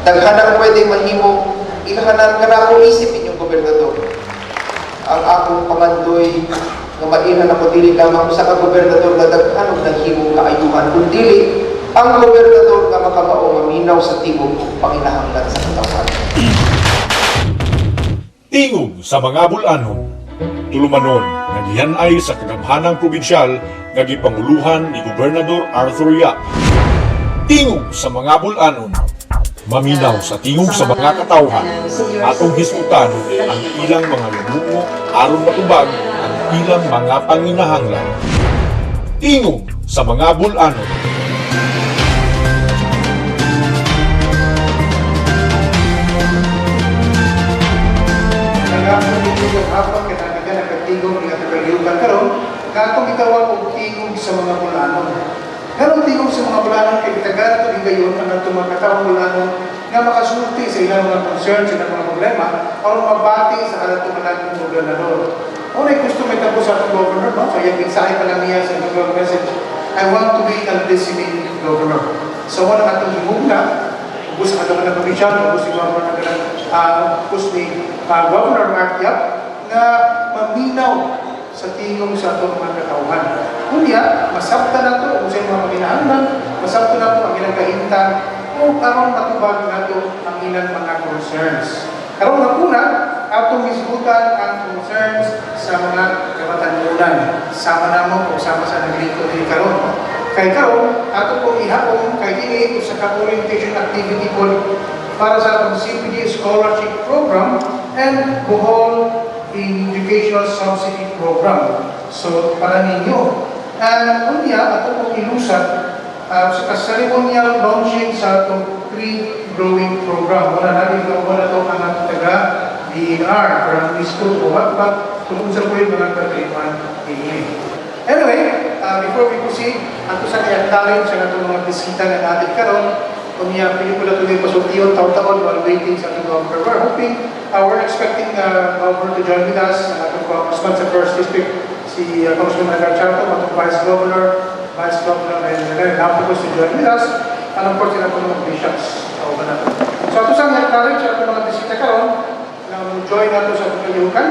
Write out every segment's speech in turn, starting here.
Daghan ang pwedeng mahimo, ilhanan kanako isip inyong gobernador. Ang akong pangandoy nga mailhan ako dili lamang sa ka gobernador nga daghan og naghimong kaayuhan, kundi ang gobernador nga makamao maminaw sa tingog ug panginahanglan sa katawhan. Tingog sa mga bulanon. Tulumanon nga gihan-ay sa kagamhanang probinsyal nga gipanguluhan ni Gobernador Arthur Yap. Tingog sa mga bulanon. Maminaw sa tingog sa mga katawhan. Atong hisgutan ang ilang mga lamuo aron matubag ang ilang mga panginahanglan. Tingog sa mga bulanon. Nagapon dito yung hapon kay namin nagkatingog nga tagaliugan karon nga atong gitawag og tingog sa mga bulanon. Nganong tingog sa mga bulanon? Kay gitagaan to higayon ang atong mga katawang bulanon nga makasulti sa ilang mga concerns, sa ilang mga problema aron mabati sa kanatong managong gobernador. Unay gusto may tapos sa atong governor, no? So iyang mensahe pa lang niya sa inaugural message, "I want to be a listening governor." So wala atong himugna ubos ang atong mga probinsya, ubos si Governor ubos ni Governor Mark Yap, nga maminaw sa tingog sa atong mga katawhan. Unya, masabta nato kung sa mga panginahanglan, masabta nato ang ilang kahimtang, o aron matubag nato ang ilang mga concerns. Karon nga una, atong hisgutan ang concerns sa mga kabatanunan. Sama namo o sama sa naglingkod diri karon. Kay karon ato pong ihapon kay kini usa ka orientation activity po para sa atong CPD Scholarship Program and Bohol Educational Subsidy Program. So, para ninyo. And unya, ato pong ilusad sa ka ceremonial launching sa atong tree growing program. Wala na rin, wala to ang atong taga DENR para school o what, but kung unsa po yung mga katriman ini. Anyway, before we proceed, ato sa i-acknowledge ang atong mga bisita nga natin karon. Unya, pelikula tuloy pasultiyon taon-taon while waiting sa atong governor. We're hoping, we're expecting governor to join with us, ang atong congressman sa first district, si Congressman Agar Charto, atong vice governor, Vice Governor and Napocos to join with us, and of course, sila po mga bishops. So, na. So, ato sa i-acknowledge ang atong mga bisita karon, na join nato sa atong kalihukan.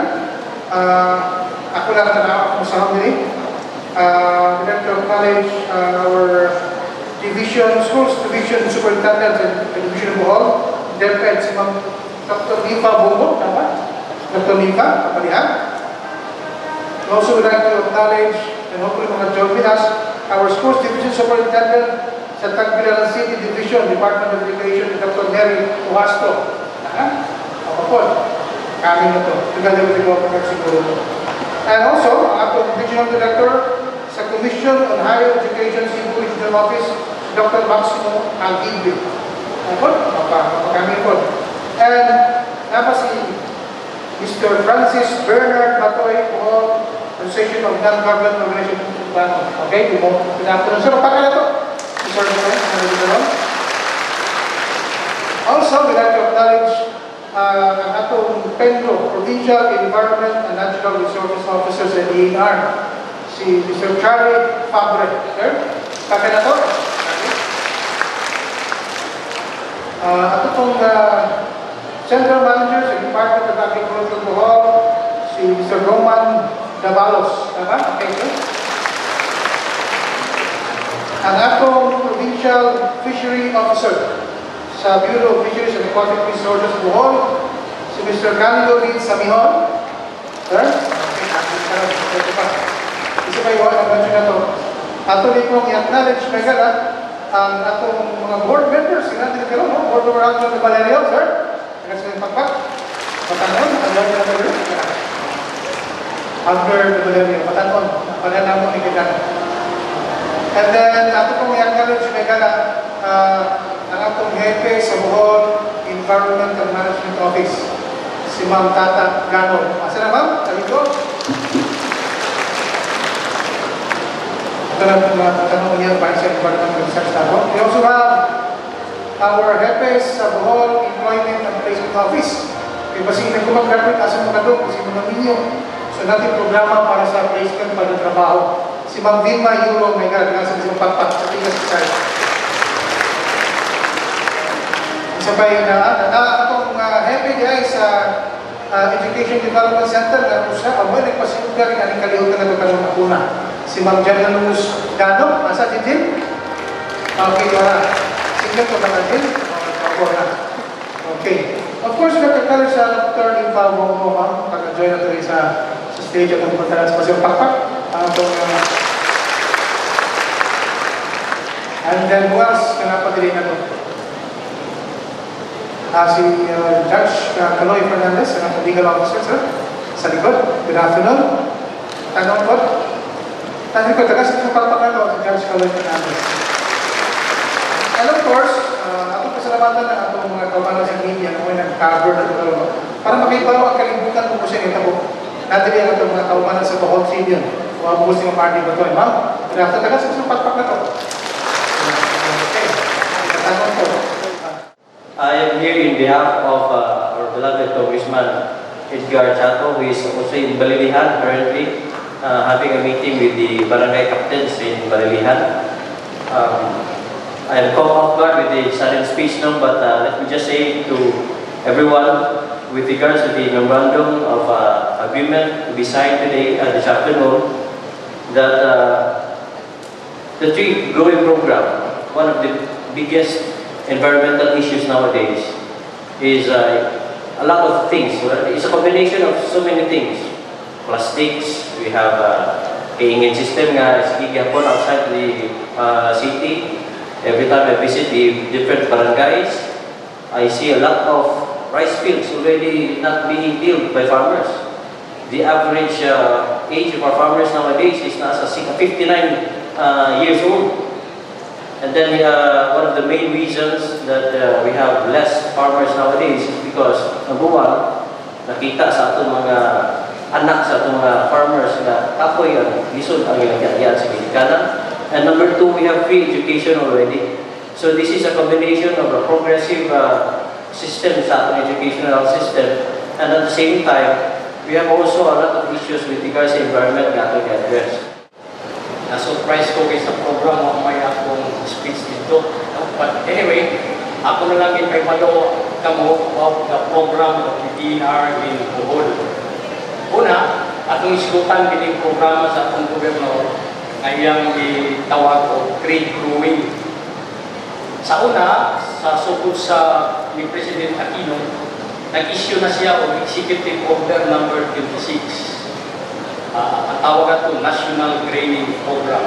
Ako lang tanaw ako sa diri. Director of College, our division, schools division superintendent and division of Bohol, DepEd, si Ma'am Dr. Nifa Bungo, tama? Dr. Nifa, kapalihan. We also would like to acknowledge and hopefully mga join with us, our schools division superintendent sa Tagbilaran City Division, Department of Education, Dr. Mary Uhasto. Ha? Ako po. Kami na to. Together with the governor siguro. And also, ang atong regional director sa Commission on Higher Education Cebu Regional Office, Dr. Maximo Aguirre. Ako, mapa kami po. And napa si Mr. Francis Bernard Matoy, Bohol Association of Non-Government Organization. Okay, good good afternoon. Sir, pakala to. Mr. Matoy, ano dito ron? Also, we like to acknowledge ang atong PENRO, Provincial Environment and Natural Resources Officer sa DENR, si Mr. Charlie Fabre. Sir, kaka na to. Ato pong Central Manager sa Department of Agriculture Bohol, si Mr. Roman Davalos. Tama? Okay, sir. Ang atong Provincial Fishery Officer sa Bureau of Fisheries and Aquatic Resources Bohol, si Mr. Candido Reed Samihon. Sir? Okay, ito pa. Isa pa yung ang na to. Ato rin pong i-acknowledge may gala ang atong mga board members. Sila natin karon, no? Board member Angelo de Valerio, sir. Taga sa pagpak. Batanon, ano na na Albert de Valerio, Batanon. Pareha na mo ni Kidan. And then, ato pong i-acknowledge may gala ang atong hepe sa Bohol Environment and Management Office, si Ma'am Tata Gano. Asa na, ma'am? Sabi ko? Ito na mga tanong niya para sa Environment Concerns na. We also have our hepe sa Bohol Employment and Placement Office. Kaya basing nagkumag-graduate, asa mga doon, kasi mga minyo. So natin programa para sa placement para trabaho. Si Ma'am Vilma Euro, my God, nasa isang pakpak sa Tigas Society. Isa pa yung na atong hepe di ay sa Education Development Center nga usa ka mo nagpasimple rin aning kalihukan na karon akuna. Si Ma'am Jen Luz Dano, asa si Jill? Okay, wala. Sige ko ba Jill? Ako na. Okay. Of course, Dr. Carlos sa Dr. Infa Wongko, ma'am, pag-join na rin sa stage at ang punta sa Paseo Pakpak. Ang atong, and then who else ka pa dili na to? Si Judge Caloy Fernandez, ang atong legal officer, sir, sa likod. Good afternoon. Tanong po. Tanong ko, taga sa Pakpak na to, si Judge Caloy Fernandez. And of course, atong pasalamatan ang atong mga kaubanan sa media na may nag-cover na ito karon para makita ang kalibutan kung siya nitabo. Natin ang atong mga kaubanan sa Bohol Tribune. Mga bukos ni Ma'am Arnie Batoy. Ma'am, good afternoon. Taga sa Pakpak na to. Okay. Tanong po. I am here in behalf of our beloved Congressman Edgar Chatto, who is also in Balilihan currently, having a meeting with the barangay captains in Balilihan. I am caught off guard with the sudden speech now, but let me just say to everyone, with regards to the memorandum of agreement to be signed today, this afternoon, that the tree growing program, one of the biggest environmental issues nowadays, is a lot of things. It's a combination of so many things. Plastics, we have kaingin system nga sige gyapon outside the city. Every time I visit the different barangays, I see a lot of rice fields already not being tilled by farmers. The average age of our farmers nowadays is nasa 59 years old. And then one of the main reasons that we have less farmers nowadays is because, number one, nakita sa atong mga anak, sa atong mga farmers nga kapoy ang lisod ang ilang giagyan sa ginikanan. And number two, we have free education already. So this is a combination of a progressive system sa atong educational system, and at the same time, we have also a lot of issues with regards to environment nga atong i-address. Na-surprise ko kay sa program mo may akong speech dito. No? But anyway, ako na lang ipahibalo kamo of the program of the DENR in Bohol. Una, atong isgutan kining programa sa atong gobernador nga iyang gitawag og tree growing. Sa una, sa sugod sa ni President Aquino, nag-issue na siya og Executive Order number 26. Ang tawag ato National Greening Program.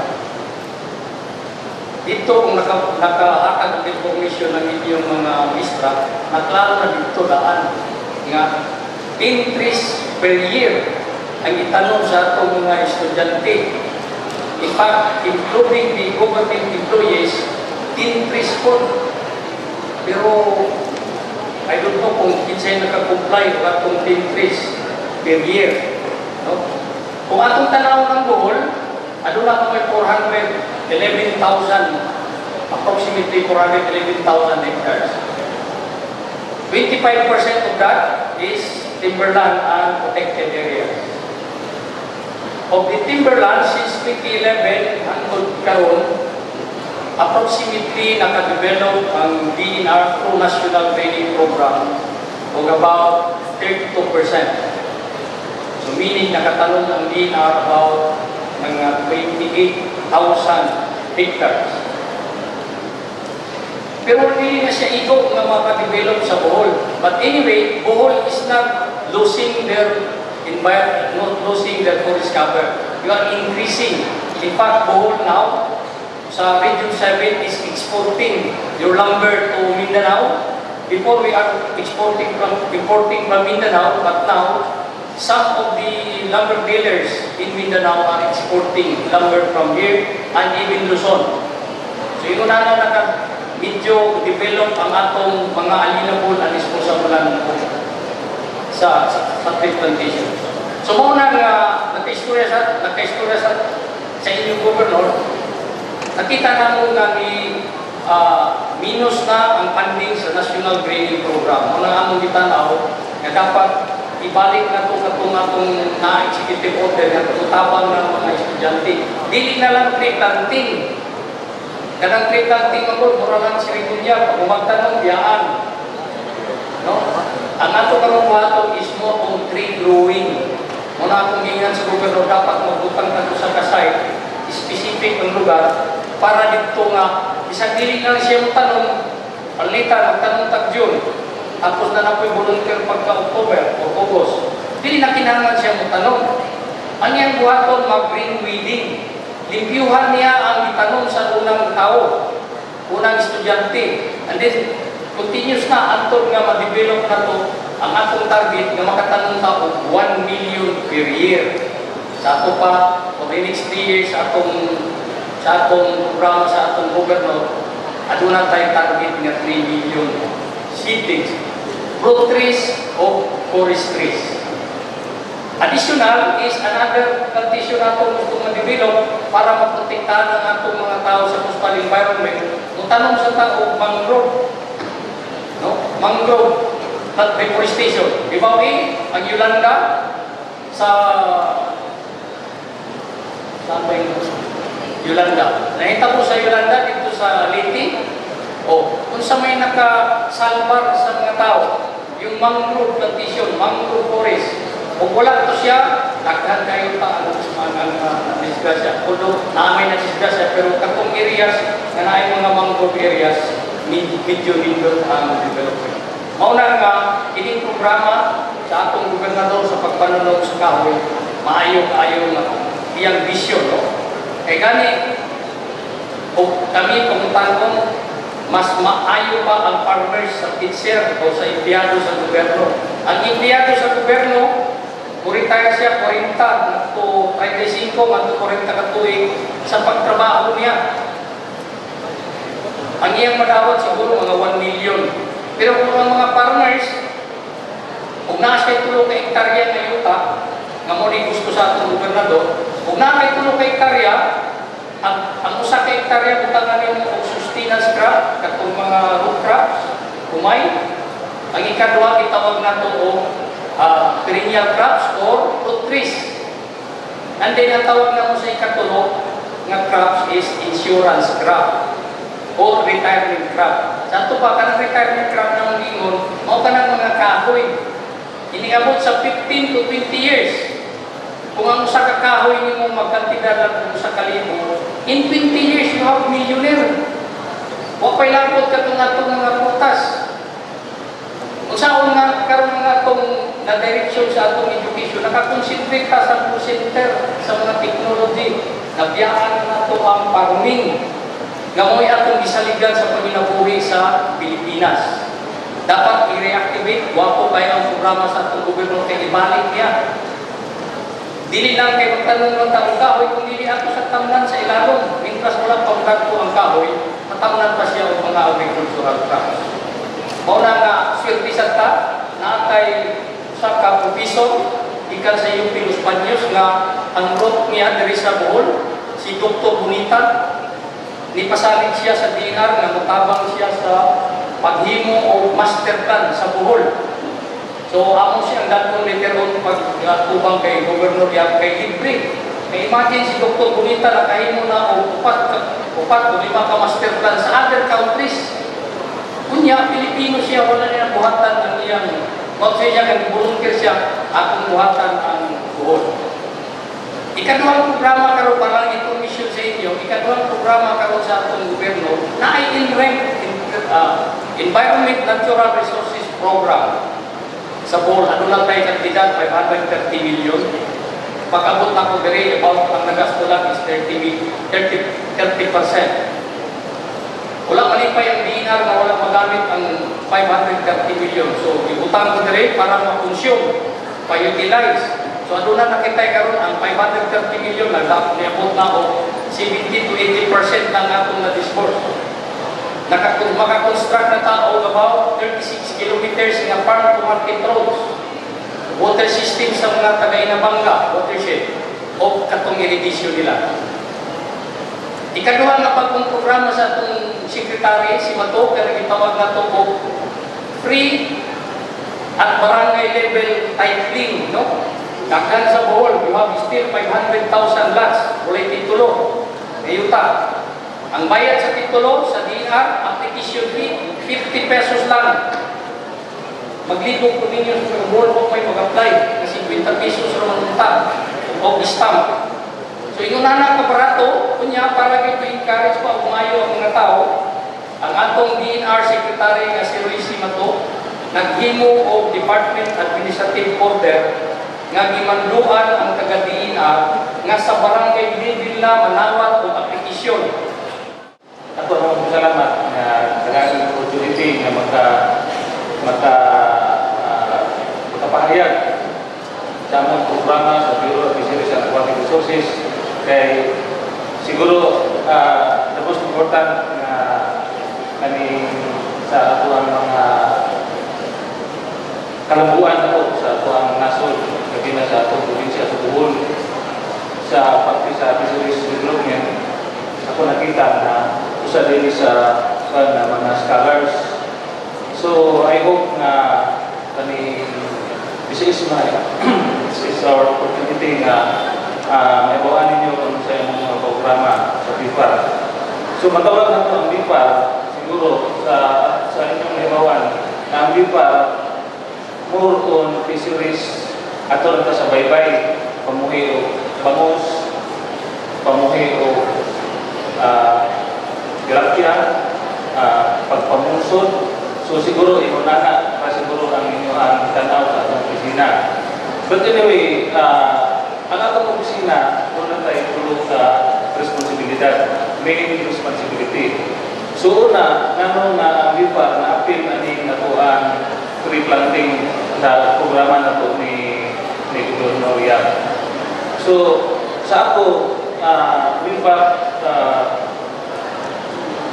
Dito kung nakahatag ang information ng inyong mga mistra, naklaro na dito daan nga 10 trees per year ang itanom sa atong mga estudyante. In fact, including the government employees, 10 trees po. Pero I don't know kung kinsay nakakomply o atong 10 trees per year. No? Kung atong tanaw ng Bohol, aduna pa may 411,000, approximately 411,000 hectares. 25% of that is timberland and protected areas. Of the timberland, since 2011 hangtod karon, approximately nakadevelop ang DENR through National Greening Program of about 32%. So meaning nakatanom ang DENR about mga 28,000 hectares. Pero hindi na siya igo nga makadevelop sa Bohol. But anyway, Bohol is not losing their environment, not losing their forest cover. You are increasing. In fact, Bohol now, sa Region 7 is exporting your lumber to Mindanao. Before, we are exporting from, importing from Mindanao, but now some of the lumber dealers in Mindanao are exporting lumber from here and even Luzon. So yung na naka medyo develop ang atong mga alienable and disposable land po sa tree plantation. So mao na nga nakaistorya sa inyong gobernador, nakita namo nga ni minus na ang funding sa National Greening Program. Mao na among gitanaw nga dapat ibalik na to katong atong na executive order nga tabang ng mga estudyante. Dili na lang tree planting. Kanang tree planting man gud, mura lang seremonya, pag umagtanong, biyaan. karon buhaton is more on tree growing. Muna akong giingan sa gobernador, dapat magbutang ta sa ka site, specific ang lugar, para dito nga, bisag dili lang siya mo tanom, panlitan, magtanom tag June, tapos na na po'y volunteer pagka October o August. Dili na kinahanglan siya mo tanom. Ang iyang buhaton, mag-green weeding. Limpyuhan niya ang gitanom sa unang tao, unang estudyante. And then, continuous na antod nga ma-develop na to ang atong target nga makatanom ta og 1 million per year. Sa ato pa, for the next 3 years, sa atong programa sa atong governor, aduna tay target nga 3 million seedlings, fruit trees o forest trees. Additional is another plantation nato gusto ma-develop para maprotektahan ang atong mga tao sa coastal environment. Mutanong sa tao, mangrove. No? Mangrove not reforestation. Di ba eh, ang Yolanda sa, saan ba yung Yolanda? Nakita mo sa Yolanda dito sa Leyte? O, kung sa may nakasalbar sa mga tao, yung mangrove plantation, mangrove forest. Kung wala to siya, daghan kayo ta ang disgrasya. Although, naamay na disgrasya, pero katong areas na naay mga mangrove areas, medyo nindot ang development. Mauna nga, kining programa sa atong gobernador sa pagpanunog sa kahoy, maayo kaayo nga iyang vision, no? Kay gani, o kami pangutan-on, mas maayo pa ang farmers sa teacher o sa empleyado sa gobyerno. Ang empleyado sa gobyerno, mo-retire siya 40 to 35 ngadto 40 ka tuig sa pagtrabaho niya. Ang iyang madawat siguro mga 1 million. Pero kung ang mga farmers, kung naa siya 3 ka hektarya nga yuta, nga mo ni gusto sa atong gobernador, kung naa kay 3 ka hektarya, ang 1 ka hektarya butangan nimo og sustenance crop, katong mga root crops, humay. Ang ikaduha, gitawag nato og perennial crops or fruit trees. And then ang tawag namo sa ikatulo nga crops is insurance crop or retirement crop. Sa ato pa, kanang retirement crop na ingon, mao kanang mga kahoy. Iniabot sa 15 to 20 years. Kung ang usa ka kahoy nimo magkantidad lang og 1,000, in 20 years you have millionaire. Wa pa'y lapot katong atong mga prutas. Unsaon nga karon nga atong na direksyon sa atong education, nakakonsentrate ta sa call center, sa mga technology, nabiyaan nato ang farming nga mo'y atong gisaligan sa panginabuhi sa Pilipinas. Dapat i-reactivate, wapo kayo ang programa sa atong gobyerno kay ibalik niya. Dili lang kay magtanong ng taong kahoy, kung dili ato sa tamnan sa ilalom, mintras wala pang dagko ang kahoy, matamnan pa siya og mga agricultural crops. Mao na nga swerte sa ta, naatay usa ka professor gikan sa UP Los Baños nga ang root niya diri sa Bohol, si Dr. Bonita. Nipasalig siya sa DENR nga motabang siya sa paghimo og master plan sa Bohol. So amo siyang dad-on later on pag tubang kay Governor Yap kay libre. Kay imagine si Dr. Bonita nakahimo na og upat o lima ka master plan sa other countries. Kunya, Pilipino siya, wala niya buhatan ang iyang mao sa iya kag volunteer siya, akong buhatan ang Bohol. Ikaduhang programa karon, para lang information sa inyo, ikaduhang programa karon sa atong gobyerno na ay INREM, Environment Natural Resources Program. Sa Bohol, ano lang tayo kantidad, 530 million. Pag-abot na ko diri, about ang nagasto lang is 30%. Wala malipay ang DENR na wala magamit ang 530 million. So, ibutang ko diri para ma-consume, pa-utilize. So, aduna nakita karon ang 530 million nagdapot niabot na og 70 to 80% ng atong na-disburse. Makakonstruct na tao about 36 kilometers nga farm to market roads. Water system sa mga taga-Inabanga, watershed, o katong irrigation nila. Ikaduha nga pagkong programa sa atong secretary, si Mato, kaya gitawag na to og free at barangay level titling, no? Daghan sa Bohol, you have still 500,000 lots, walay titulo, ngayuta. Ang bayad sa titulo sa DENR, application fee, 50 pesos lang. Maglibog ko ninyo sa Bohol mo may mag-apply na 50 pesos ra man unta o stamp. So ingon na ka barato, kunya para gyud to encourage pa og maayo ang mga tao, ang atong DENR Secretary nga si Roy Cimatu naghimo og Department Administrative Order nga gimanduan ang taga DENR nga sa barangay level na manawat og aplikasyon. Ako ang salamat nga daghang opportunity nga maka maka makapahayag sa among programa sa Bureau of Fisheries and Aquatic Resources kay siguro the most important nga kani sa ato ang mga kalambuan ako sa ato ang nasod, labi na sa atong probinsya sa Bohol, sa pagti sa fisheries development. Ako nakita na usa din sa kuan na mga scholars. So I hope nga kani this is our opportunity nga maibawan ninyo kung sa imong mga programa sa BFAR. So matawag na ang BFAR, siguro sa sa inyong naibawan na ang BFAR more on fisheries, ato lang ta sa baybay, pamuhi og bangus, pamuhi og tilapia, pagpamungsod. So siguro imo na pa siguro ang inyong ang tanaw sa atong opisina. But anyway, ang atong opisina, doon tayo tulo sa responsibilidad, main responsibility. So una, ngano nga ang BFAR na apil ani nato ang tree planting sa programa nato ni Governor Yap? So sa ako, way back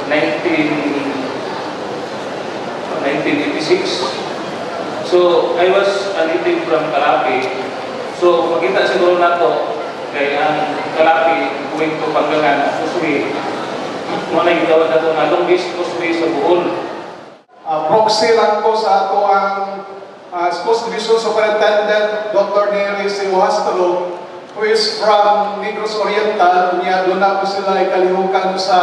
1986. So, I was a native from Calape. So, makita siguro nato kay ang Calape, going to Panggangan, causeway. Mo na gitawag nato nga longest causeway sa Bohol. Proxy lang ko sa ato ang Schools Division Superintendent Dr. Nery C. Ojastro, who is from Negros Oriental. Unya doon na po sila ikalihukan sa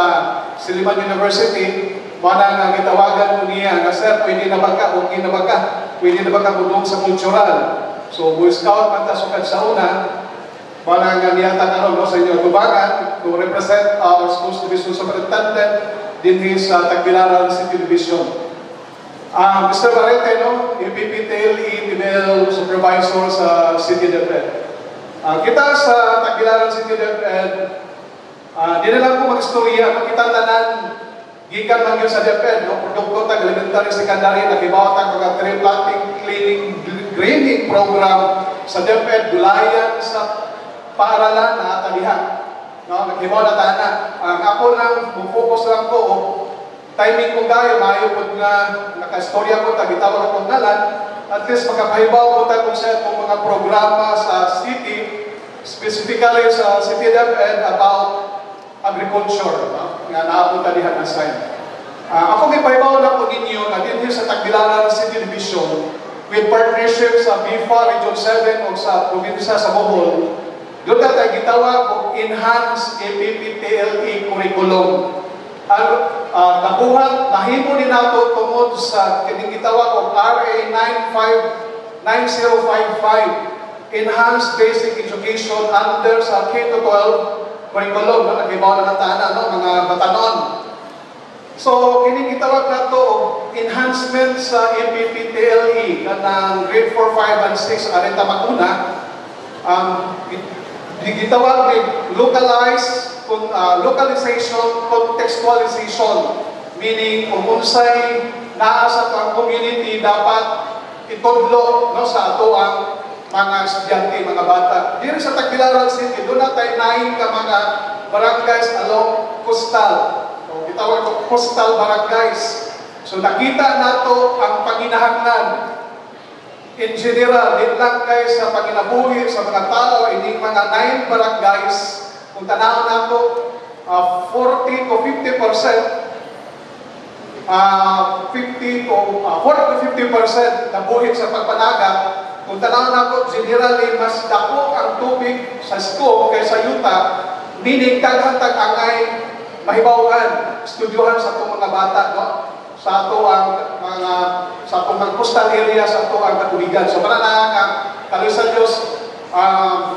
Silliman University. Mana nga gitawagan ko niya nga, "Sir, pwede na ba ka? Okay na ba ka? Pwede na ba ka mudung sa cultural?" So Boy Scout man ta sukad sa una. Mana nga niya karon, no, sa inyo tubangan to represent our Schools Division Superintendent dinhi sa Tagbilaran City Division. Mr. Barete, no, APPTLE, PBL Supervisor sa City DepEd. Kita sa Tagbilaran City DepEd, di na lang ko mag-istorya, no, kita tanan, gikan man yun sa DepEd, no, produkto tag elementary, secondary, nakibaw tag mga tree planting, cleaning, greening program sa DepEd, gulayan sa paaralan na atalihan. No, nakibaw na tanan. Ang ako lang, mo-focus lang ko, timing ko gayo, maayo pud nga nakaistorya ko, tagitawag akong ngalan, at least makapahibaw ko ta kung sa atong mga programa sa city, specifically sa City DepEd about agriculture, no? Nga naabot ta diha na sign. Ako gipahibaw na ko ninyo nga dinhi sa Tagbilaran City Division, with partnership sa BFAR Region 7 o sa probinsya sa Bohol, doon na tayo gitawag og Enhanced APPTLE Curriculum. Ang nabuhat, nahimo ni nato tungod sa kining gitawag og RA 959055, Enhanced Basic Education under sa K-12 curriculum, no? Nakibaw na ng tanan, no, mga batanon. So kining gitawag nato og enhancement sa APPTLE kanang grade 4, 5 and 6 arin ta maguna, gitawag ni localize kung localization contextualization, meaning kung unsay naa sa atong community dapat itudlo, no, sa ato ang mga estudyante, mga bata. Diri sa Tagbilaran City, doon na tayo 9 ka mga barangays along coastal. O, gitawag ko coastal barangays. So nakita nato ang panginahanglan in general, din lang kay sa panginabuhi sa mga tao, ining mga 9 barangays, kung tanaw nato, 40 to 50%, 50 to 40 to 50% nabuhi sa pagpanagat. Kung tanaw nato, generally, mas dako ang tubig sa scope kaysa yuta, meaning daghan tag angay mahibawan, studyuhan sa atong mga bata, no? sa ato ang mga sa atong mga coastal area, sa ato ang katubigan. So para na nga kaloy sa Dios,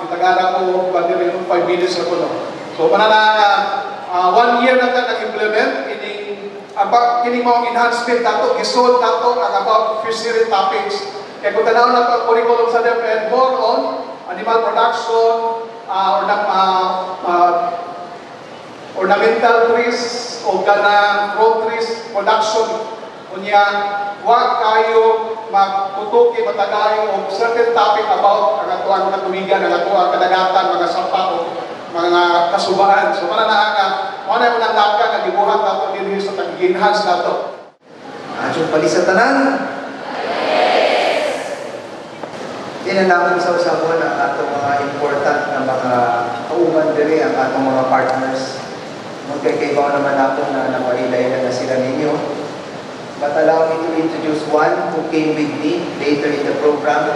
itagara ko ba diri 5 minutes ra ko, no. So para na nga one year na ta nag-implement ining kining mao enhancement nato, gisod nato ang about fishery topics. Kay kung tanaw nato ang curriculum sa DepEd, more on animal production or na, ornamental trees o kanang fruit trees production. Unya wa kayo magtutuki matagay og certain topic about ang atoang katubigan, ang atoang kadagatan, mga sapa o mga kasubaan. So para na nga mao na unang laka nga gibuhat nato dinhi sa pag-enhance nato. Adyong pali sa tanan. Tinanamon sa usapon ang atong mga important na mga kauban diri, ang atong mga partners. Magkakaibaw naman ako na napailay na sila ninyo. But allow me to introduce one who came with me later in the program,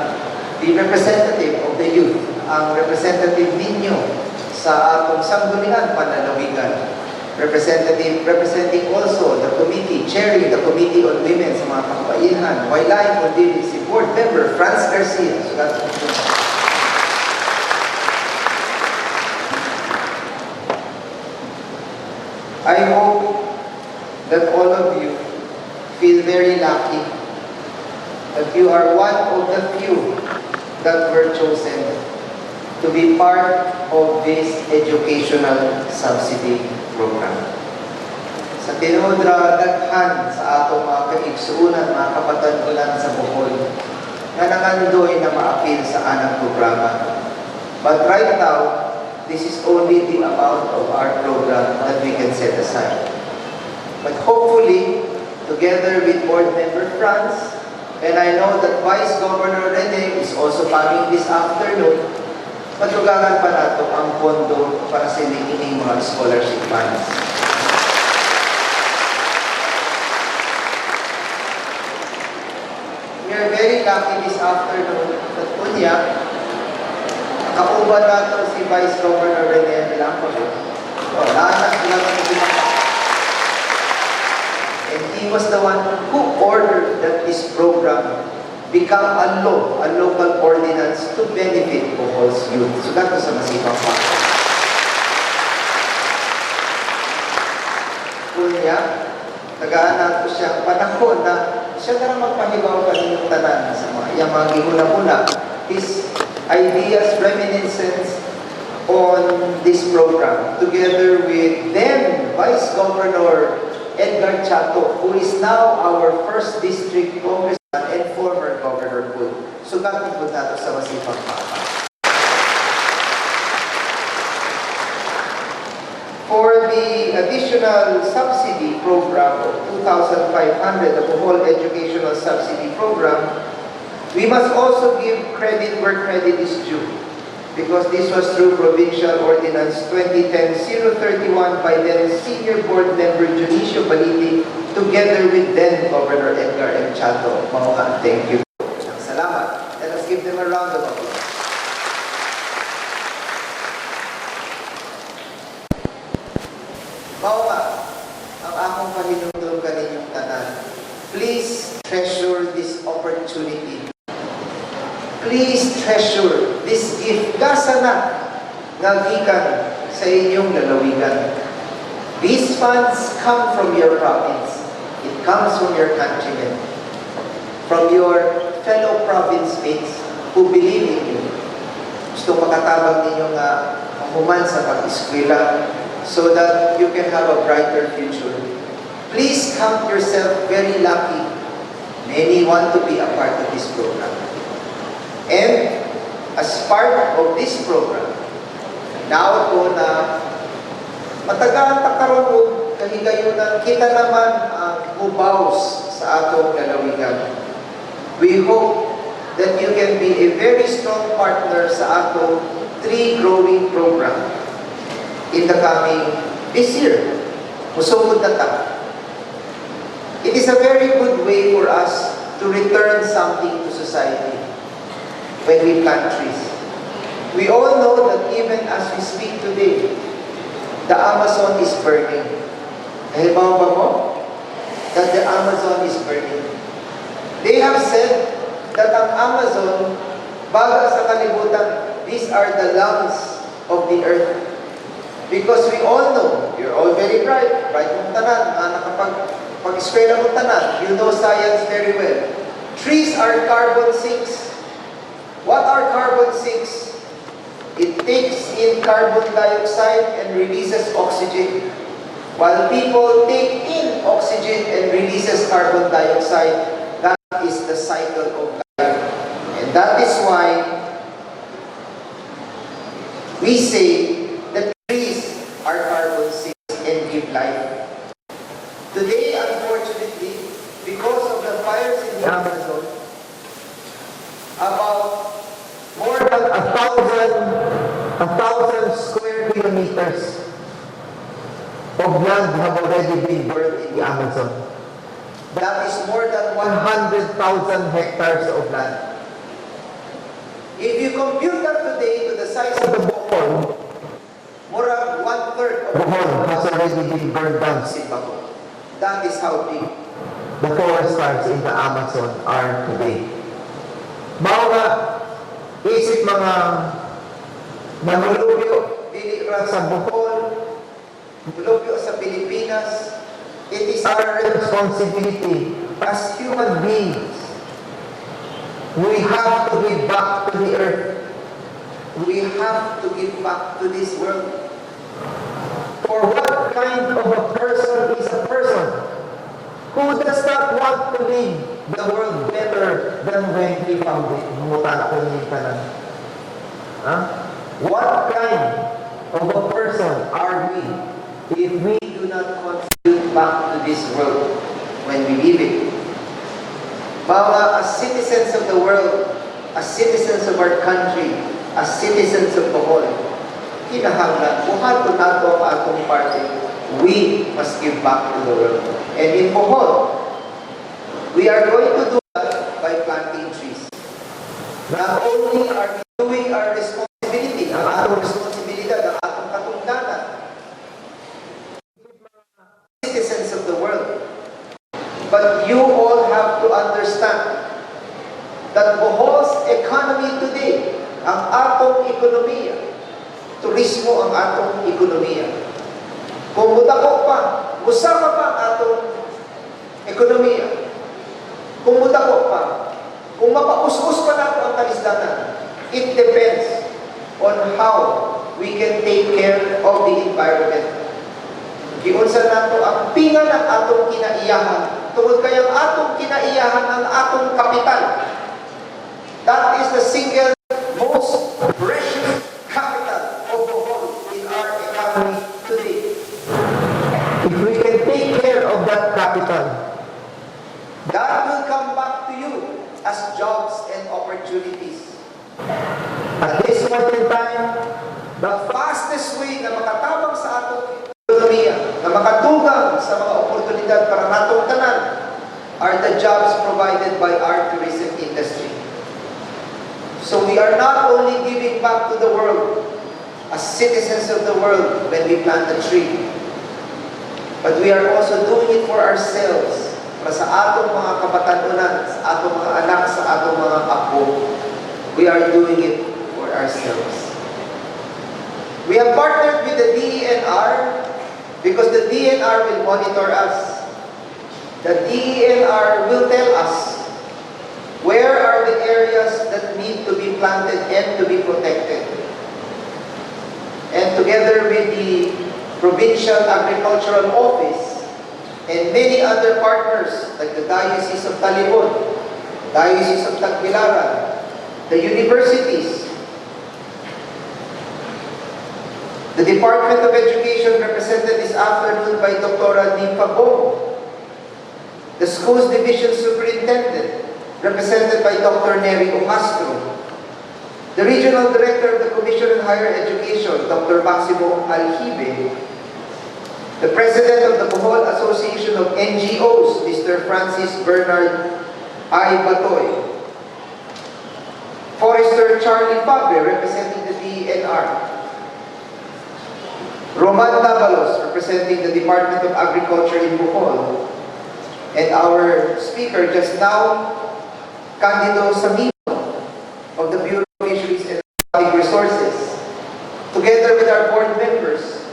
the representative of the youth, ang representative ninyo sa atong Sangguniang Panlalawigan. Representative representing also the committee, chairing the Committee on Women sa mga kababaihan, way lain kundi si Board Member Franz Garcia. So that's I hope that all of you feel very lucky that you are one of the few that were chosen to be part of this educational subsidy program. Sa tinuod ra, daghan sa atong mga kaigsuonan, mga kapatid-ulan sa Bohol, nga nangandoy na maapil sa anang programa. But right now, this is only the amount of our program that we can set aside. But hopefully, together with Board Member Franz, and I know that Vice Governor Rene is also coming this afternoon, madugangan pa nato ang pondo para sa ining mga scholarship funds. We are very lucky this afternoon that unya, kauban nato si Vice Governor Rene Blanco. Oh, lahat sila sa. And he was the one who ordered that this program become a law, a local ordinance to benefit Bohol's youth. So that was a masipang pa. Unya, tagaan nato siya panahon na siya na lang magpahibaw kaninyong tanan sa mga iyang mga gihuna-huna, his ideas, reminiscence on this program, together with then Vice Governor Edgar Chatto, who is now our first district congressman and former Governor po. Sugat po nato sa masipang papa. For the additional subsidy program of 2,500, the Bohol Educational Subsidy Program, we must also give credit where credit is due, because this was through Provincial Ordinance 2010-031 by then Senior Board Member Dionisio Baliti, together with then Governor Edgar M. Chatto. Mao nga, thank you. Salamat. Let us give them a round of applause. Mao nga, ang akong pahinumdom kaninyong tanan. Please treasure this opportunity. Please treasure this gift. Gasa na nga gikan sa inyong lalawigan. These funds come from your province. It comes from your countrymen, from your fellow province mates who believe in you. Gusto makatabang ninyo nga mahuman sa pag-eskwela so that you can have a brighter future. Please count yourself very lucky. Many want to be a part of this program. And as part of this program, now ko na matagaan ta karon og kahigayunan, kita naman ang mubaws sa atong lalawigan. We hope that you can be a very strong partner sa atong tree growing program in the coming this year. Musugod na ta. It is a very good way for us to return something to society when we plant trees. We all know that even as we speak today, the Amazon is burning. Nahibaw ba mo? that the Amazon is burning. They have said that ang Amazon, baga sa kalibutan, these are the lungs of the earth. Because we all know, you're all very bright, bright mong tanan, mga nakapag pag-eskwela mong tanan, you know science very well. Trees are carbon sinks. What are carbon sinks? It takes in carbon dioxide and releases oxygen. While people take in oxygen and releases carbon dioxide, that is the cycle of life. And that is why we say that trees are carbon sinks and give life. Today, unfortunately, because of the fires in the Amazon, about more than 1,000 square kilometers of land have already been burned in the Amazon. That is more than 100,000 hectares of land. If you compute that today to the size of the Bohol, murag one-third of Bohol has already been burned down, Simbako. That is how big the forest fires in the Amazon are today. Mao nga, isip mga nanulubyo, dili ra sa Bohol, mulubyo sa Pilipinas, it is our responsibility as human beings. We have to give back to the earth. We have to give back to this world. For what kind of a person is a person who does not want to leave the world better than when he found it? Mangutana ko ninyong tanan. Huh? What kind of a person are we if we do not contribute back to this world when we leave it? Mga as citizens of the world, as citizens of our country, as citizens of Bohol, kinahanglan, buhaton nato ang atong parte. We must give back to the world. And in Bohol, we are going to do that by planting trees. Not only are we doing our responsibility, ang atong responsibilidad, ang atong katungdanan, citizens of the world, but you all have to understand that Bohol's economy today, ang atong ekonomiya, turismo ang atong ekonomiya. Kung mudako pa, musaka pa ang atong ekonomiya. Kung mudako pa, kung mapaus-us pa nato ang kalisdanan, it depends on how we can take care of the environment. Giunsa nato ang pinga ng atong kinaiyahan tungod kay ang atong kinaiyahan ang atong kapital. That is the single most precious capital of Bohol in our economy today. If we can take care of that capital, that will come back to you as jobs and opportunities. At this point in time, the fastest way na makatabang sa atong ekonomiya, na makatugang sa mga oportunidad para natong tanan, are the jobs provided by our tourism industry. So we are not only giving back to the world as citizens of the world when we plant a tree, but we are also doing it for ourselves, para sa atong mga kabatanunan, sa atong mga anak, sa atong mga apo. We are doing it for ourselves. We have partnered with the DENR because the DENR will monitor us. The DENR will tell us where are the areas that need to be planted and to be protected. And together with the Provincial Agricultural Office and many other partners like the Diocese of Talibon, Diocese of Tagbilaran, the universities, the Department of Education, represented this afternoon by Dr. Nifa Bong, the Schools Division Superintendent, represented by Dr. Neri Ojastro, the Regional Director of the Commission on Higher Education, Dr. Maximo Aljibe, the President of the Bohol Association of NGOs, Mr. Francis Bernard I. Batoy, Forester Charlie Fabre, representing the DENR, Roman Davalos, representing the Department of Agriculture in Bohol, And our speaker just now, Candido Samino of the Bureau of Fisheries and Aquatic Resources, together with our board members,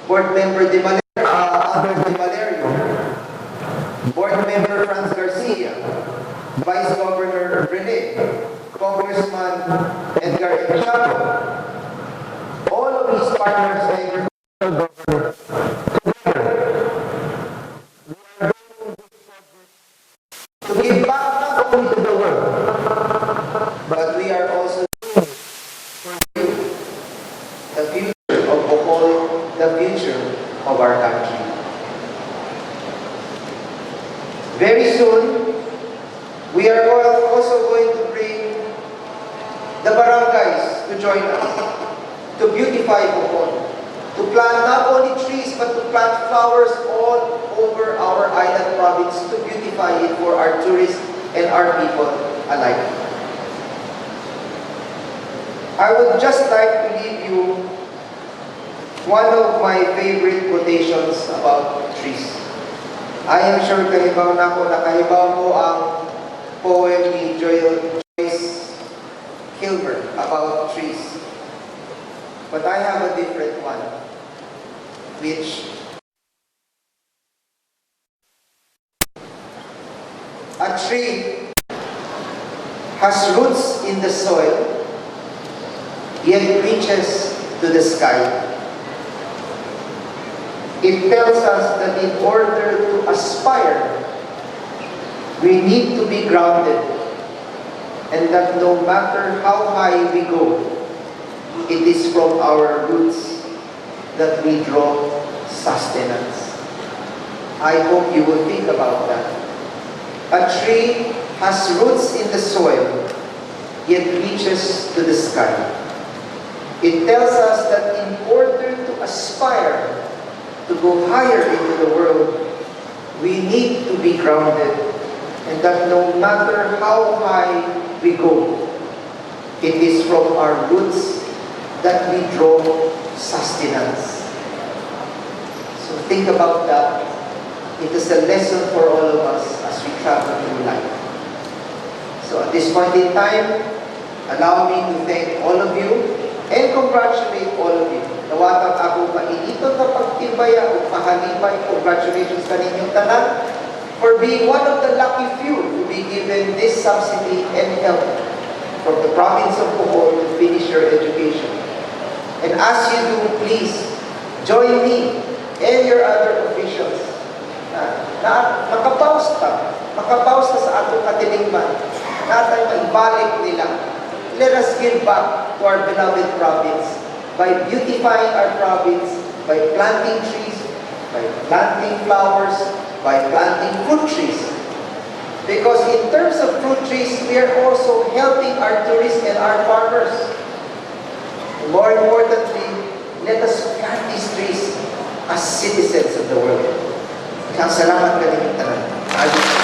Board Member De Valerio, Albert De Valerio, Board Member Franz Garcia, Vice Governor Rene, Congressman Edgar M. Chatto, all of these partners and government together, we are doing this project to give back not only to the world, but we are also doing it for you, the future of Bohol, the future of our country. Very soon, we are also going to bring the barangays to join us, to beautify Bohol, to plant not only trees, but to plant flowers all over our island province to beautify it for our tourists and our people alike. I would just like to leave you one of my favorite quotations about trees. I am sure kahibaw na ko, nakahibaw mo ang poem ni Joyce Kilmer about trees. But I have a different one, which a tree has roots in the soil, yet reaches to the sky. It tells us that in order to aspire, we need to be grounded, and that no matter how high we go, it is from our roots that we draw sustenance. I hope you will think about that. A tree has roots in the soil, yet reaches to the sky. It tells us that in order to aspire to go higher into the world, we need to be grounded, and that no matter how high we go, it is from our roots that we draw sustenance. So think about that. It is a lesson for all of us as we travel through life. So at this point in time, allow me to thank all of you and congratulate all of you. Dawatan ako mainiton na pagtimbaya o pahalipay. Congratulations kaninyong tanan for being one of the lucky few to be given this subsidy and help from the province of Bohol to finish your education. And as you do, please join me and your other officials na makabawas ta sa atong katilingban, natay maibalik nila. Let us give back to our beloved province by beautifying our province, by planting trees, by planting flowers, by planting fruit trees. Because in terms of fruit trees, we are also helping our tourists and our farmers. More importantly, let us plant these trees as citizens of the world. Kaya salamat kaninyong tanan. Adios.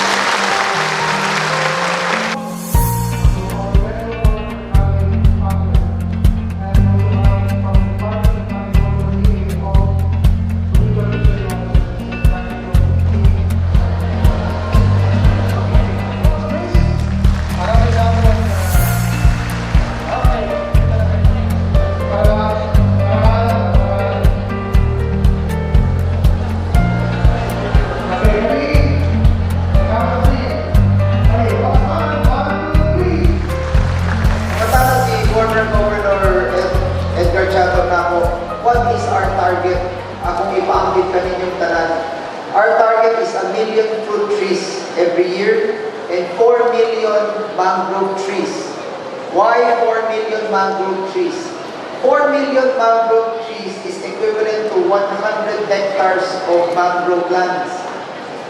Maraming salamat. Okay. Para. Okay, ready? Count three. Okay, one, one, two, three. Katana si former Governor Edgar Chatto nako, what is our target? Akong ipaambit kaninyong tanan. Our target is 1 million fruit trees every year and 4 million mangrove trees. Why 4 million mangrove trees? 4 million mangrove trees is equivalent to 100 hectares of mangrove lands.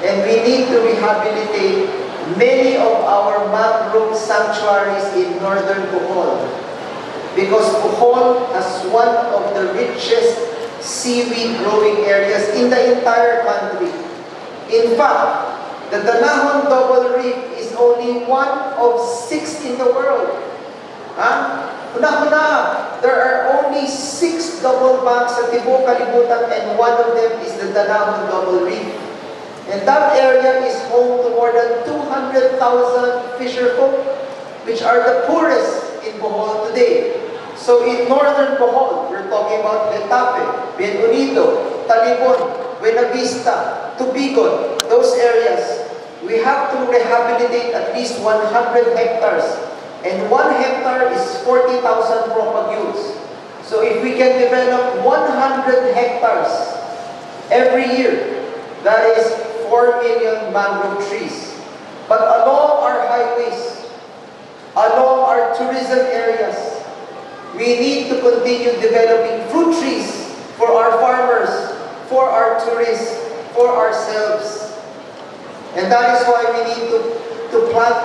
And we need to rehabilitate many of our mangrove sanctuaries in northern Bohol. Because Bohol has one of the richest seaweed growing areas in the entire country. In fact, the Danajon Double Reef is only one of six in the world. Ha? Una-una, there are only six double banks sa tibuok kalibutan and one of them is the Danajon Double Reef. And that area is home to more than 200,000 fisherfolk, which are the poorest in Bohol today. So in northern Bohol, we're talking about Getafe, Bien Unido, Talibon, Buenavista, Tubigon, those areas. We have to rehabilitate at least 100 hectares. And 1 hectare is 40,000 propagules. So if we can develop 100 hectares every year, that is 4 million mangrove trees. But along our highways, along our tourism areas, we need to continue developing fruit trees for our farmers, for our tourists, for ourselves. And that is why we need to plant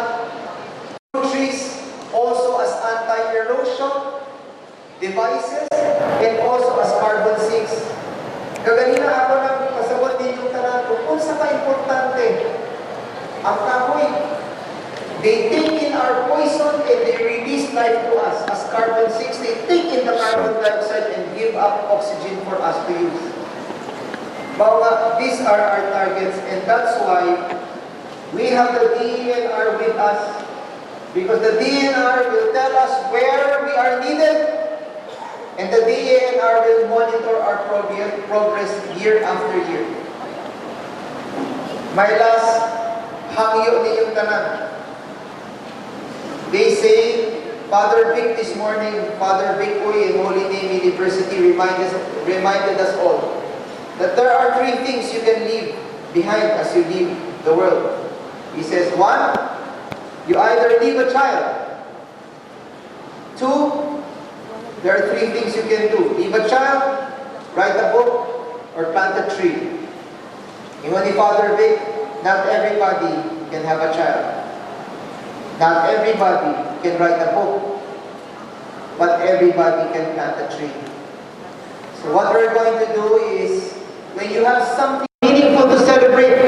fruit trees also as anti-erosion devices and also as carbon sinks. Kaganina ako nang pasabot ninyong tanan kung unsa ka importante ang kahoy. They take in our poison and they release life to us. As carbon sinks, they take in the carbon dioxide and give up oxygen for us to use. Mao nga, these are our targets, and that's why we have the DENR with us. Because the DENR will tell us where we are needed, and the DENR will monitor our progress year after year. My last hangyo ninyong tanan. They say, Father Vic this morning, Father Vic Uy in Holy Name University reminded us all that there are three things you can leave behind as you leave the world. He says, one, you either leave a child. Two, there are three things you can do. Leave a child, write a book, or plant a tree. Ingon ni Father Vic, not everybody can have a child. Not everybody can write a book, but everybody can plant a tree. So what we're going to do is, when you have something meaningful to celebrate,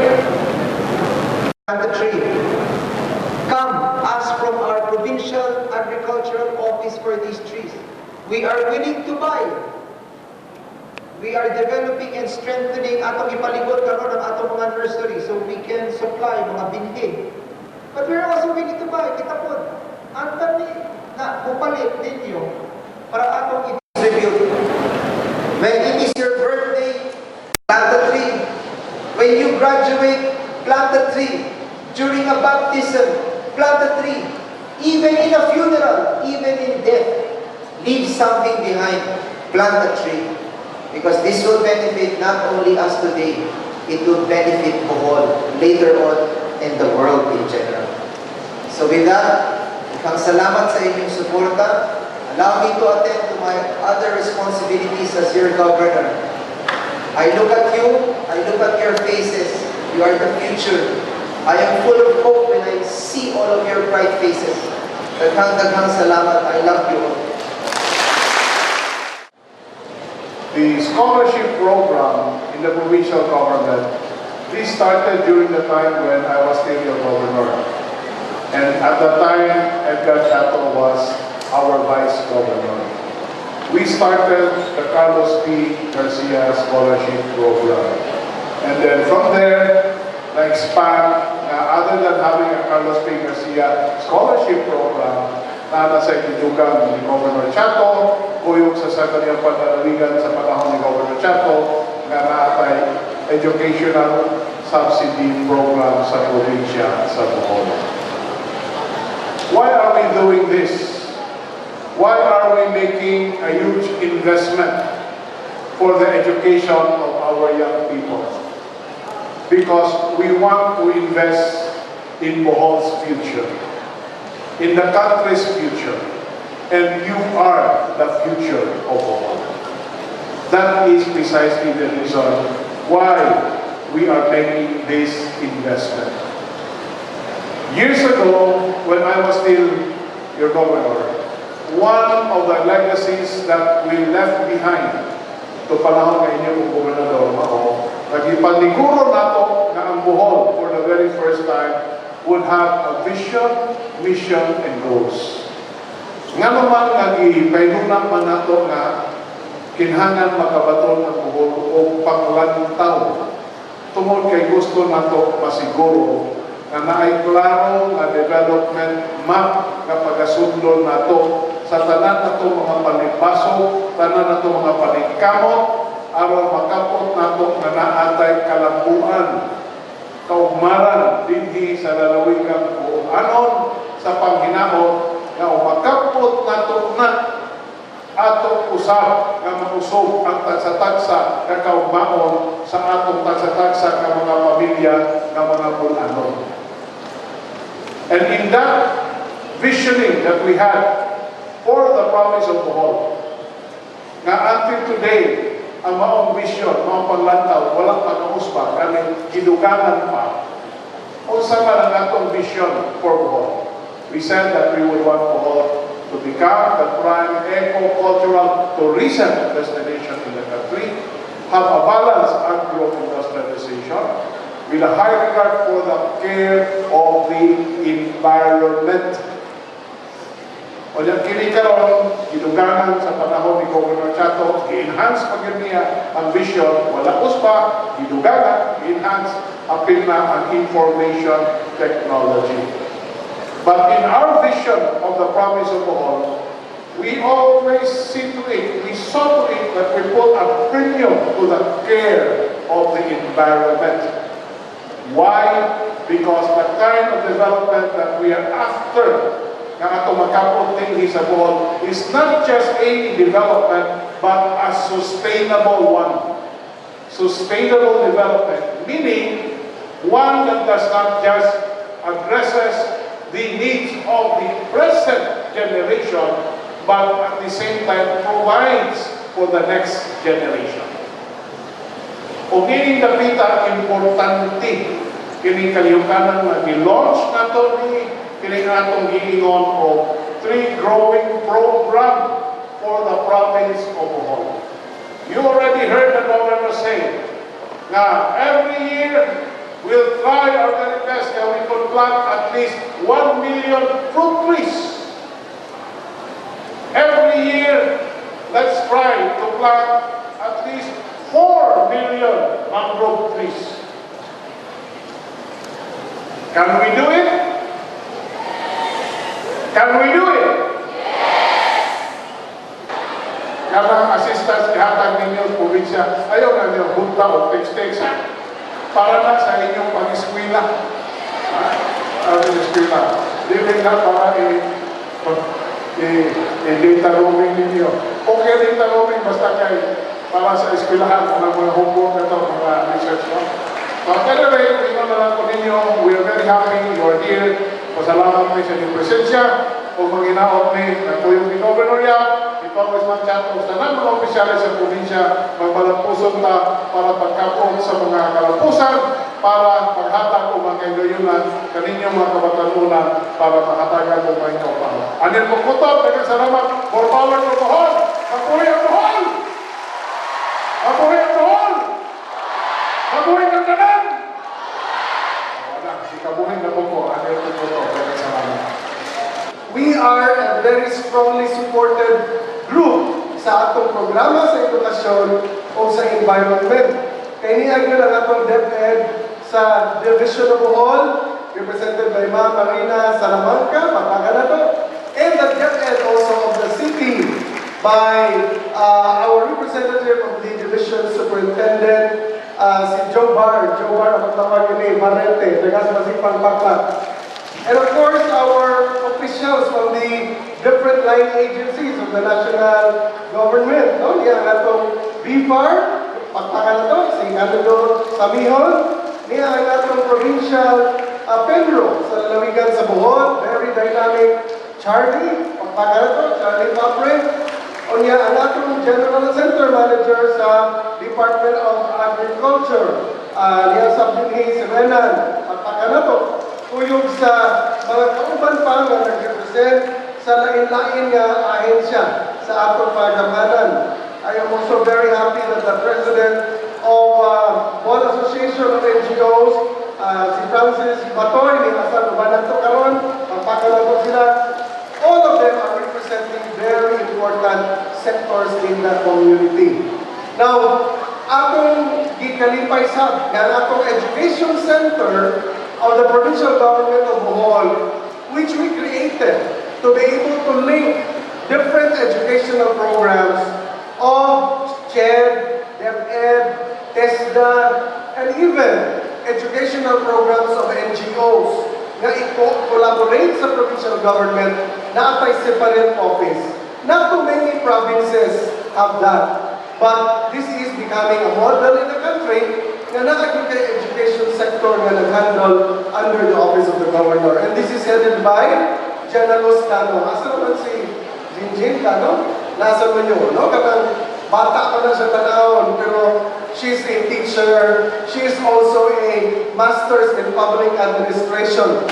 plant a tree. Come, ask from our provincial agricultural office for these trees. We are willing to buy. We are developing and strengthening atong ipaligot karon ang atong mga nursery so we can supply mga binhi. But we are also willing to buy. Kita po, antan ni na mupalit ninyo para atong i-distribute. When it is your birthday, plant a tree. When you graduate, plant a tree. During a baptism, plant a tree. Even in a funeral, even in death, leave something behind. Plant a tree. Because this will benefit not only us today, it will benefit Bohol later on and the world in general. So with that, daghang salamat sa inyong suporta. Allow me to attend to my other responsibilities as your governor. I look at you, I look at your faces. You are the future. I am full of hope when I see all of your bright faces. Daghang daghang salamat. I love you all. The scholarship program in the provincial government, this started during the time when I was still your governor. And at that time, Edgar Chatto was our vice governor. We started the Carlos P. Garcia Scholarship Program. And then from there, na-expand na other than having a Carlos P. Garcia Scholarship Program, na nasa itinugan ni Governor Chatto, kuyog sa kaniyang panlalawigan sa panahon ni Governor Chatto, nga naatay educational subsidy program sa probinsya sa Bohol. Why are we doing this? Why are we making a huge investment for the education of our young people? Because we want to invest in Bohol's future, in the country's future, and you are the future of Bohol. That is precisely the reason why we are making this investment. Years ago, when I was still your governor, one of the legacies that we left behind to panahon nga inyong gobernador mao, nagipaniguro nato nga ang Bohol for the very first time would have a vision, mission, and goals. Nga naman nga gipahinungdan man nato nga kinahanglan makabaton ang Bohol og panglantaw. Tungod kay gusto nato masiguro nga naay klaro nga development map nga pagasundon nato sa tanan nato mga panibaso, tanan nato mga paningkamot, aron makapot nato nga naatay kalambuan, kaugmaran dinhi sa lalawigan Bol-anon sa panghinaot nga umakapot nato na ato usab nga mausog ang tagsa-tagsa nga kaugmaon sa atong tagsa-tagsa nga mga pamilya nga mga Bol-anon. And in that visioning that we had for the province of Bohol, nga until today, ang maong vision, maong panglantaw, walang pagkauspa, kani gidugangan pa. Unsa man ang atong vision for Bohol? We said that we would want Bohol to become the prime eco-cultural tourism destination in the country, have a balanced agro-industrialization, with a high regard for the care of the environment. O yan, kini karon gidugangan sa panahon ni Governor Chatto, gi-enhance pa gyud niya ang vision, wala uspa, gidugangan, gi-enhance, apil na ang information technology. But in our vision of the province of Bohol, we always see to it, we saw to it that we put a premium to the care of the environment. Why? Because the kind of development that we are after nga ato makapot dinhi sa Bohol is not just any development but a sustainable one. Sustainable development, meaning one that does not just addresses the needs of the present generation, but at the same time provides for the next generation. O kining dapita importante kining kalihukanan nga gi-launch nato ni kining atong giingon og tree growing program for the province of Bohol. You already heard the governor say nga every year we'll try our very best nga we could plant at least 1 million fruit trees. Every year, let's try to plant at least 4 million mangrove trees. Can we do it? Can we do it? Yes! Kanang assistance ihatag ninyo sa probinsya, ayaw na ninyo hunta o text-text. Para na sa inyong pag-eskwela. Ha? Ang eskwela. Dili na para i-data roaming ninyo. Okay, data roaming basta kay para sa eskwelahan, mga homework na to, mga research, no? But anyway, ingon na lang ko ninyo, we are very happy you are here. Pasalamat mi sa inyong presensya. O manginaot mi, nagkuyog ni Governor Yap, ni Congressman Chatto, sa tanan mga opisyales sa probinsya, magbalampuson ta para pagkapon sa mga kalampusan, para paghatag o mga kahigayunan kaninyong mga kabatanunan para makatagan mo mga kaupahan. Anil po kutob, daghang salamat. More power to Bohol! Mabuhay ang Bohol! Mabuhay ang Bohol! Mabuhay ang tanan! Wala, si kabuhin na po ko. Anil po kutob, daghang salamat. We are a very strongly supported group sa atong programa sa edukasyon o sa environment. Kay niya gyud ang atong DepEd sa Division of Bohol, represented by Ma'am Marina Salamanca, papaga na to, and the DepEd also of the city by our representative of the Division Superintendent, si Joe Bar, Joe Bar, ang tawag ni Barrete, taga sa Masipang Pakpak. And of course, our officials from the different line agencies of the national government. No? Niya ang atong BFAR, pakpakan na to, si Candido Samihon. Niya ang atong provincial PENRO sa lalawigan sa Bohol, very dynamic Charlie, pakpakan na to, Charlie Papre. O niya ang atong General Center Manager sa Department of Agriculture, niya sa dinhi si Renan, pakpakan na to. Kuyog sa mga kauban pa nga nag-represent sa lain-lain nga ahensya sa atong pagamhanan. I am also very happy that the President of Bohol Association of NGOs, si Francis Batoy, ni Asan uban nato karon, pagpakalato sila. All of them are representing very important sectors in the community. Now, atong gikan Ikalipay sab nga ang atong Education Center of the Provincial Government of Bohol, which we created to be able to link different educational programs of CHED, DepEd, TESDA, and even educational programs of NGOs nga i-collaborate sa provincial government na atay separate office. Not too many provinces have that. But this is becoming a model in the country nga naa gyud kay education sector nga nag-handle under the office of the governor. And this is headed by General Cano. Asa naman si Jinjin Cano? Nasa mo yun, no? Kanang bata pa na siya tanawon, pero she's a teacher. She is also a master's in public administration.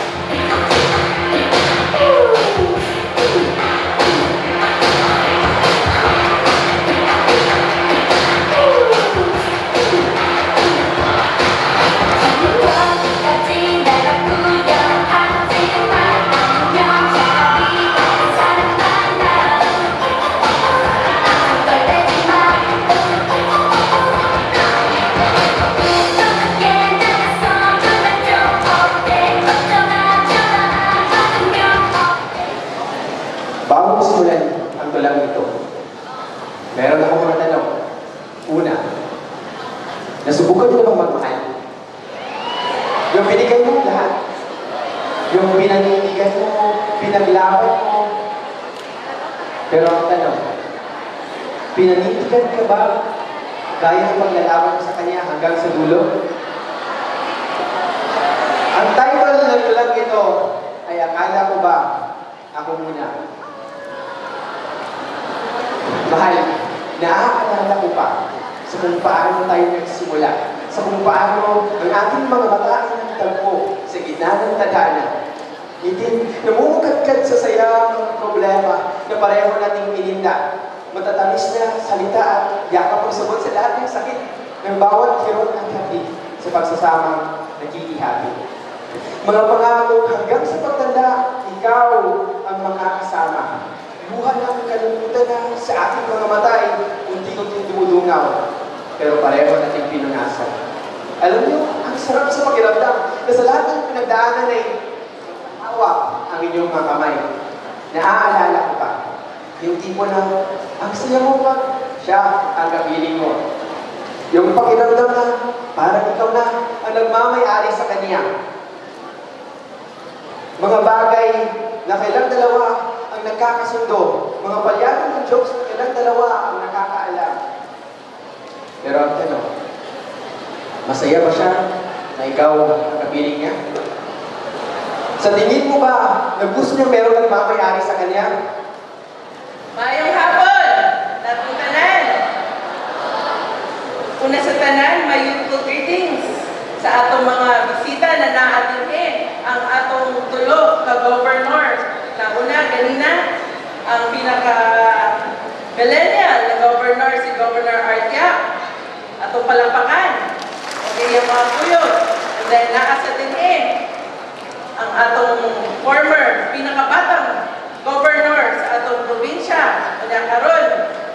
같이 내가 구경하지만 안녕 차라리 다른 사람 만나 떨대지 마. 어떻게 나가서 놀면 좀 어때? 걱정하지 마. 작은 어때? Bago ko simulan ang tulang ito, meron akong mga tanong. Una, nasubukan niyo na bang magmahal? Yung binigay mo lahat. Yung pinanindigan mo, pinaglaban mo. Pero ang tanong, pinanindigan ka ba gaya ng paglalaban mo sa kanya hanggang sa dulo? Ang title ng tulang ito ay "Akala Ko Ba Ako Muna?" Mahal, naaalala ko pa sa kung paano tayo nagsimula, sa kung paano ang ating mga mata ay nagtagpo sa gitna ng tadhana. Ngiti, namumukadkad sa saya ng problema na pareho nating ininda. Matatamis na salita at yakap ang sagot sa lahat ng sakit ng bawat kirot at hati sa pagsasamang nagkikihabi. Mga pangako hanggang sa pagtanda, ikaw ang makakasama. Luha ng kalungkutan na sa ating mga mata ay unti-unting dumudungaw. Pero pareho nating pinunasan. Alam niyo, ang sarap sa pakiramdam na sa lahat ng pinagdaanan ay hawak ang inyong mga kamay. Naaalala ko pa, yung tipo na, ang saya mo pag siya ang kapiling mo. Yung pakiramdam na parang ikaw na ang nagmamay-ari sa kanya. Mga bagay na kailang dalawa ang nagkakasundo. Mga palyado ng jokes na kailang dalawa ang nakakaalam. Pero ang tanong, masaya ba siya na ikaw ang kapiling niya? Sa tingin mo ba na gusto niya meron nagmamay-ari sa kanya? Maayong hapon! Natong tanan! Una sa tanan, my youthful greetings sa atong mga bisita na naa dinhi, ang atong tulo ka governor. Nauna, ganina, ang pinaka millennial na governor, si Governor Art Yap. Atong palakpakan. Okay, yung mga kuyog. And then, naa sa dinhi ang atong former pinakabatang governor sa atong probinsya, unya karon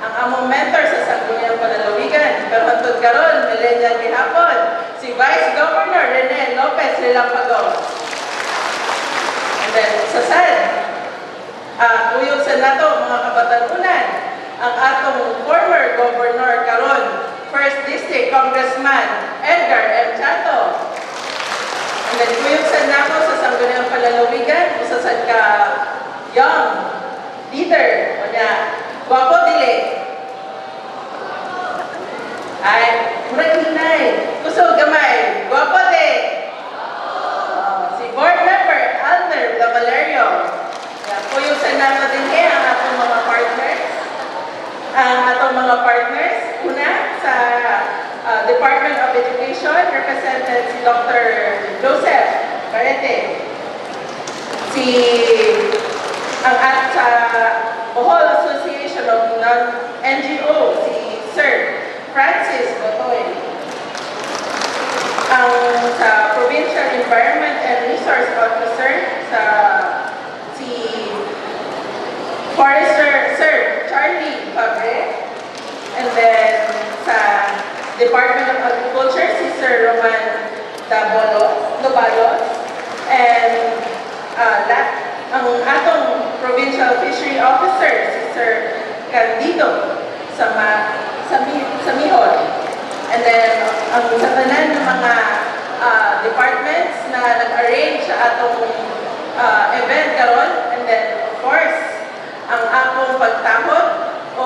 ang among mentor sa Sangguniang Panlalawigan, pero hantod karon millennial gihapon, si Vice Governor Rene Lopez Relampago. And then sa sad, kuyog sa nato mga kabatanunan, ang atong former governor, karon First District Congressman Edgar M. Chatto. And then kuyog sa nako sa Sangguniang Panlalawigan, usa sad ka young leader. Unya, gwapo dili? Ay, murag hinay. Kusog gamay. Gwapo di? Oh, si board member Alner Valerio. Yan, kuyog sa nako dinhi ang atong mga partners. Ang atong mga partners, una sa Department of Education, represented si Dr. Joseph Barete. Si ang at sa Bohol Association of Non-NGO, si Sir Francis Botoy. Ang sa Provincial Environment and Resource Officer, sa si Forester Sir Charlie Fabre. And then sa Department of Agriculture, Sir Roman Dabolo, Dobalos, and ang atong Provincial Fishery Officer, si Sir Candido Samihon. And then, ang sa tanan ng mga departments na nag-arrange sa atong event karon, and then, of course, ang akong pagtahod o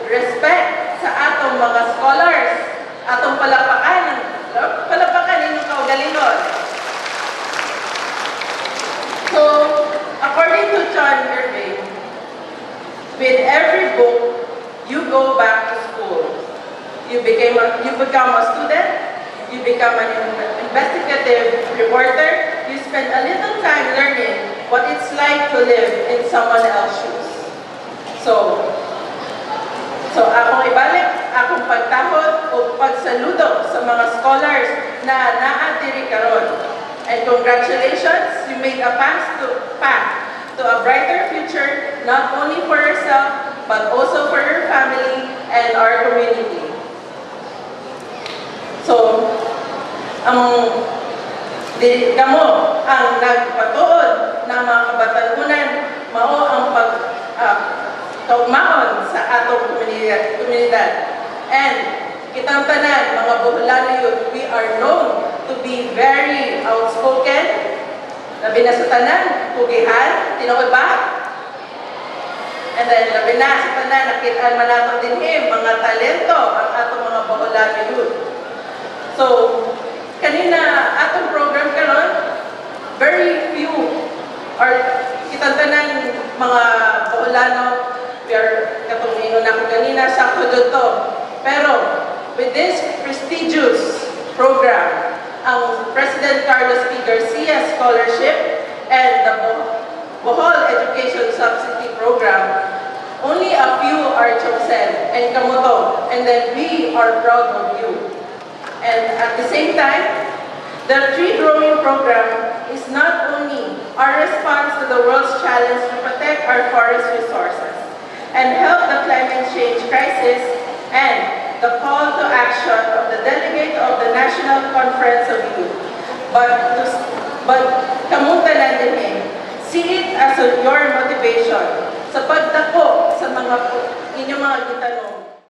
respect sa atong mga scholars, atong palakpakan, palakpakan inyong kaugalingon. So, according to John Irving, with every book, you go back to school. You become a student, you become an investigative reporter, you spend a little time learning what it's like to live in someone else's shoes. So akong ibalik, akong pagtahod o pagsaludo sa mga scholars na naa diri karon. And congratulations, you made a path to a brighter future, not only for yourself, but also for your family and our community. So, ang di kamo ang nagpatuod ng mga kabatanunan, mao ang pag kaugmaon sa atong komunidad. And kitang tanan, mga Boholano youth, we are known to be very outspoken. Labi na sa tanan, kugihan, tinuod ba? And then, labi na sa tanan, nakitaan man nato dinhi, mga talento ang atong mga Boholano youth. So, kanina atong program karon, very few or kitang tanan mga Boholano, we are katong ingon ako ganina, sakto jud to. Pero with this prestigious program, ang President Carlos P. Garcia Scholarship and the Bohol Education Subsidy Program, only a few are chosen and kamo to, and then we are proud of you. And at the same time, the tree growing program is not only our response to the world's challenge to protect our forest resources and help the climate change crisis and the call to action of the delegate of the National Conference of Youth, but kamong tanan dinhi, see it as your motivation sa pagdako sa mga inyong mga gitanom.